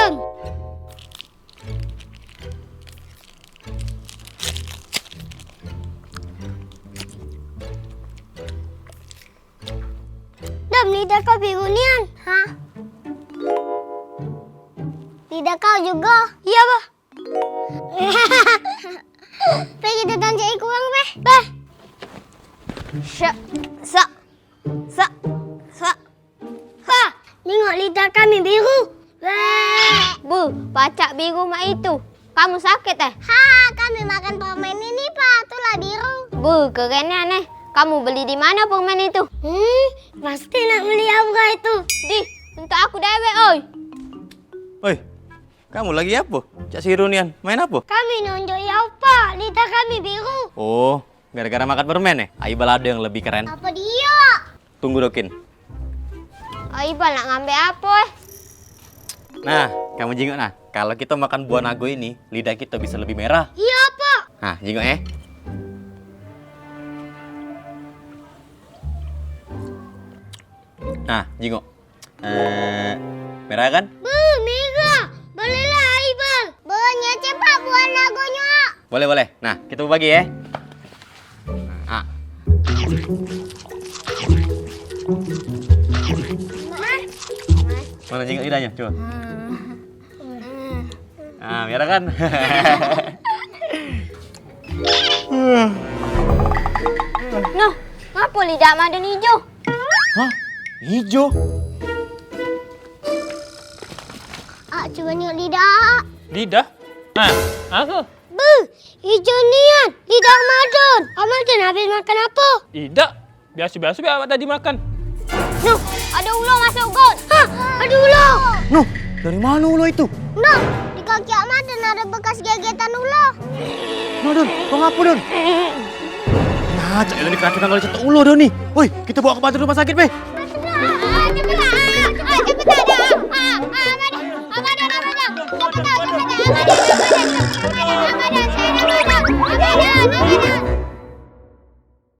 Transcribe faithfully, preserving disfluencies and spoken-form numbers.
Dam. Dam, lidah kau biru nian. Hah? Lidah kau juga? Iya, Bah. Pe, kita tanjai kurang, Bah. Bah. Syak, sak, sak, sak. Ha, nengok lidah kami biru. Wah. Bu, pacak biru mak itu. Kamu sakit, eh? Ha, kami makan permen ini, Pak. Itulah biru. Bu, keren nian, eh. Kamu beli di mana permen itu? Hmm, pasti nak beli Aura itu. Dih, untuk aku dewek, oi. Oi, kamu lagi apo? Cak seru nian, main apo? Kami nunjuk ya, Pak. Lidah kami biru. Oh, gara-gara makan permen, eh? Aibal ado yang lebih keren. Apa dia? Tunggu, Dokin. Aibal nak ngambek apo, eh? Nah, kamu jingok nah. Kalau kita makan buah nago ini, lidah kita bisa lebih merah. Iya, Pak. Nah, jingok, eh. Nah, jingok. Eh, merah kan? Be, merah. Bolehlah, Aibal. Be, nyecep, Pak, buah nagonyo. Boleh, boleh. Nah, kita bagi, ya. Nah. Mana jingok lidahnyo? Coba. Nah, merah kan? Noh, ngapo lidah Madon ijo? Hah? Ijo? Ak, cubo nyuk lidah. Lidah? Nah, aku. Beuh, ijo nian, lidah Madon. Madon habis makan apo? Idak, biaso-biaso be awak tadi makan. Noh, ado ulo masuk got. Hah, ado ulo. Noh, dari mano ulo itu? Noh, di kaki Madon ado bekas gegetan ulo. Madon, kau ngapo, Don? Nah, cak elok dikeracunan oleh cetok ulo, Don, ni. Woi, kita bawa ke panti rumah sakit, be. Cepetan, cepetan, cepetan.